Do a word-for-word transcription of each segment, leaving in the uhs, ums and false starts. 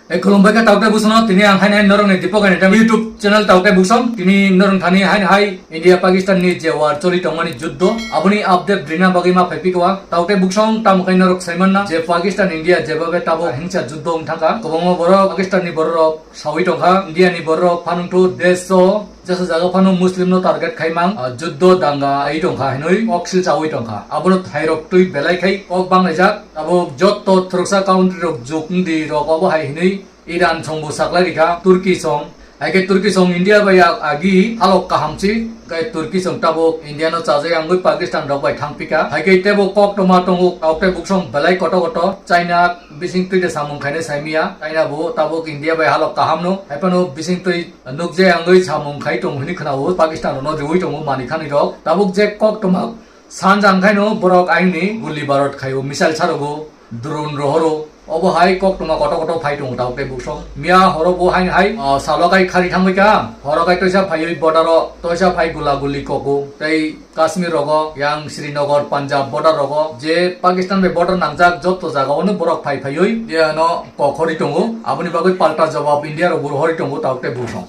Tei khulumbai kha taukte busono, tini ang haini hai norokni Deepak Entertainment YouTube channel taukte busong. Tini norok thani haini hai India Pakistan ni je war choli tongmani juddo, aboni update rina bagwi ma phai piko ang. Taukte busong tamo khai norok saimanna je Pakistan India jebabe tabo hingsa juddo wng thangkha. Kwbangma borok Pakistan ni borok sawi tongkha, India ni borok phanungthu desh o jesa jaga phano Muslim no target khaimang, ah, juddo danga ai tongkha hinwi kok sil chawi tongkha. Abono thairok twi belai khai kok banglaijak. Abo jotto thwrwksa country rok juk wngdi rok obo hai hinwi Iran songbo saklai rikha, Turkey song. Haikhe Turkey song India bai ag-, agi halok kaham si, kai Turkey song tabuk India no chajai angwi Pakistan rok bai thangpika. Haikhe tebo kok toma tongo, kok tei buksong belai koto koto. China bising twi de samung khainai saimiya. China bo tabuk India bai halok kaham no. Haiphano bising twi nukjai angwi samung khai tong hini khwnao. Pakistan rok no riwi tongo mani khani rok. Tabuk je kok toma sanjang khaino borok aini guli barot khaio, missile sarogo, drone rohoro. Obo hai koktwma koto koto phai tongo tabuk tei buksong. Miya horo bo haini hai, ah, salo kai khari thangbai ka. Horo kai toisa phaiwi border o, toisa phai gula guli kogo. Tei Kashmir rogo, yang Srinagar, Punjab border rogo, je Pakistan bai border nangjak jotto jaga ono borok phai phaiwi, je ano kok hori tongo. Aboni bagwi palta jawab India rok bo hori tongo tabuk tei buksong.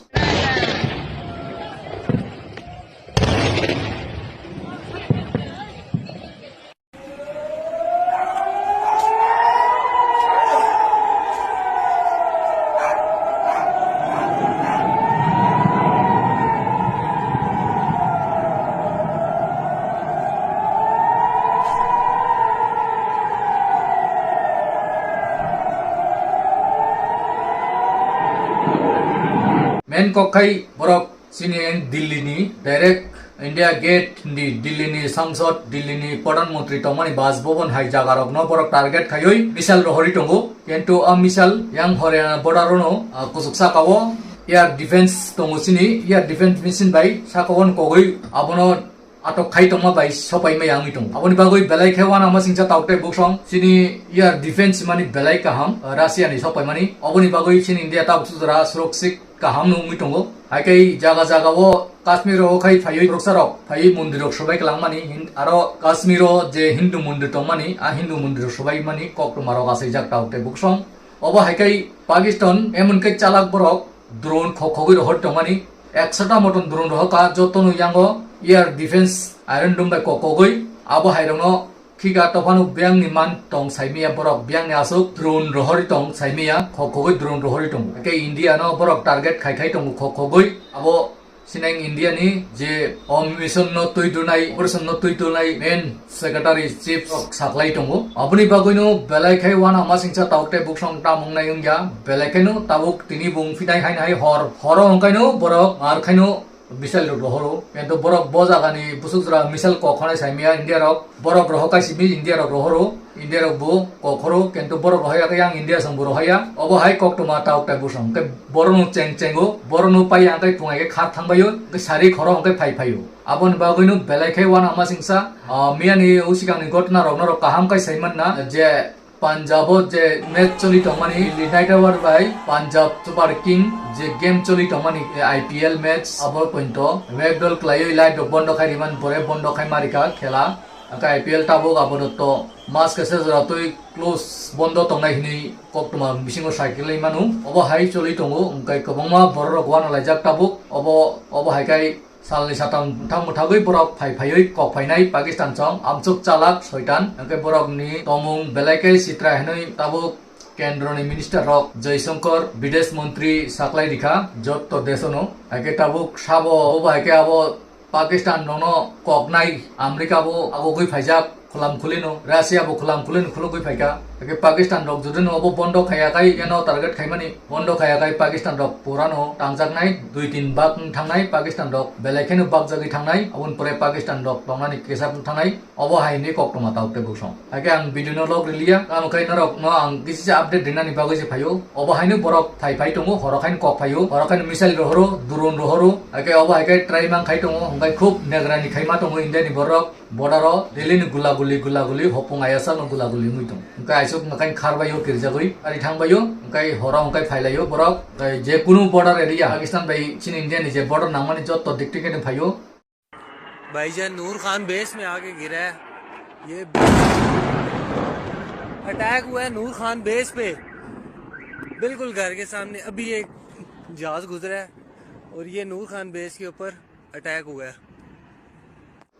Main kok khai borok chini Delhi ni direct India Gate ni Delhi ni Sangsad, Delhi ni Pradhan Mantri tongmani Bas Bhavan hai jaga rok no borok target khaiwi missile rohori tongo. Kintu a missile yang Haryana border no, ah, kuchuk saka o air defense tongo chini, air defense machine bai saka o kogwi abono atok khai tongma bai sopai mai wngwi tongo. Aboni bagwi belai khe uanama singcha tabuk tei buksong chini air defense mani belai kaham, ah, Russia ni sopai mani. Aboni bagwi chini India tabuk sujra suroksik kaham no wngwi tongo. Haikhe jaga jaga o Kashmir o khai phaiwi khoroksa rok phaiwi mondir rok sobai kwlangmani hin-, aro Kashmir o je Hindu mondir tongmani, a Hindu mondir rok sobai mani koktwma rok achaijak tabuk tei buksong. Obo haikhe Pakistan emon khe chalak borok drone khok khogwi rohor tongmani, ekshota moton drone rohorkha jotono yango air defense Iron Dome bai kok kogwi abo hai rokno khika tophano biyangni man tong saimiya borok, biyangni aswk drone rohorwi tong saimiya, khok khogwi drone rohorwi tongo. Haikhe India no borok target khai khai tongo khok khogwi. Abo sineng India ni je om mission no twi dunai, operation no twi dunai main secretary chief rok saklai tongo. Aboni bagwi no belai khai uanama singcha tabuk tei buksong tamung nai wngya. Belai khai no tabuk tini bung phinai hai hai hor, horo hwnkhe no borok mar khai no missile rok rohoro. Kintu borok bo jaga ni busuk jora missile kok hwnwi saimiya India rok. Borok rohor kaisimi India rok rohoro. India rok bo kok horo. Kintu borok rohor ya yang India song bo rohor ya. Obo hai koktwma tabuk tei buksong. Hwnkhe borok no cheng chengo. Borok no pai yang tei phungai khe khar thangbaio. Hwnkhe sari khoro hwnkhe phai phaio. Aboni bagwi no belai khai uanama singcha. Ah, miya ni usikang ni gotna rok norok kaham khai saimanna je Punjab o je match choli tongmani Delhi Night Rider bai Punjab Super King je game choli tongmani I P L match abo pointo wekdol kwlaiwi light rok bondo khai rimani pore bondo khai marika khela. Hwnkhe I P L tabuk abono to mas kaisa jora twi close bondo tongnai hinwi koktwma bisingo sai kwlai manu. Obo hai choli tongo, hwnkhe kwbangma borok rok uanalaijak tabuk. Obo, obo hai khai salni satam thang mwthagwi borok phai phaiwi kok phainai Pakistan song amchuk chalak soitan. Hwnkhe borokni tongmung belai khe sitra hinwi tabuk kendroni minister rok Jaishankar, bidesh montri saklai rikha jotto desono. Haikhe tabuk sabo obo haikhe abo Pakistan rokno koknai America bo agogwi phaijak. Khulam khulino, Russia bo khulam khulino khulugwi phaikha. Hake Pakistan rok jodi no obo bondo khaya khai, yano target khaimani bondo khaya khai Pakistan rok purano tangjaknai, dui tin bak wng thangnai Pakistan rok belai kheno bakjagwi thangnai, aboni pore Pakistan rok tongnani kesa wng thangnai. Obo hai hinwi koktwma tabuk tei buksong. Hake ang video no log riliya, tamo khai norok no ang kisa update rinani bagwi se phaio. Obo haino borok phai phai tongo, horo khaino kok phaio, horo khaino missile rohoro, drone rohoro, hake obo hai khe try mang khai tongo, hwnkhe khub negrani khaima tongo India ni borok. Border o daily ni gula guli, gula guli, hopung ayasa no gula guli wngwi tong. Hwnkhe aisuk hwnkhe kharbaio kirjagwi, ari thangbaio, hwnkhe horo hwnkhe phailaio borok. Hwnkhe je kunu border area, Pakistan bai chini India ni je border nangmani jotto district ni phaio. भाईजान नूर खान बेस में आके गिरा है। ये अटैक हुआ है नूर खान बेस पे। बिल्कुल घर के सामने अभी एक जहाज गुजरा है और ये नूर खान बेस के ऊपर अटैक हुआ है।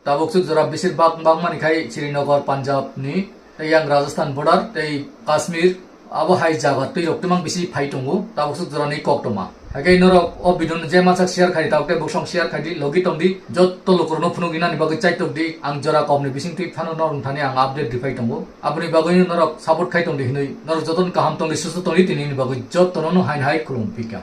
Tabuk chuk jora besir bak bak mani khai Srinagar, Punjab ni, tei yang Rajasthan border, tei Kashmir, abo hai jaga twi rok twmang bisi phai tongo, tabuk chuk jora ni koktoma. Haikhe norok o video no je mansak share khai, tabuk tei buksong share khai di, logi tong di, jotto lukurok no phunuk inani bagwi chaitok di, ang jora kom ni bising twi phano norok thani ang update riphai tongo. Aboni bagwi norok support khai tong di hinwi, norok jotono kaham tong di, susto tong di, tini ni bagwi jotto no hain hai khulum pika.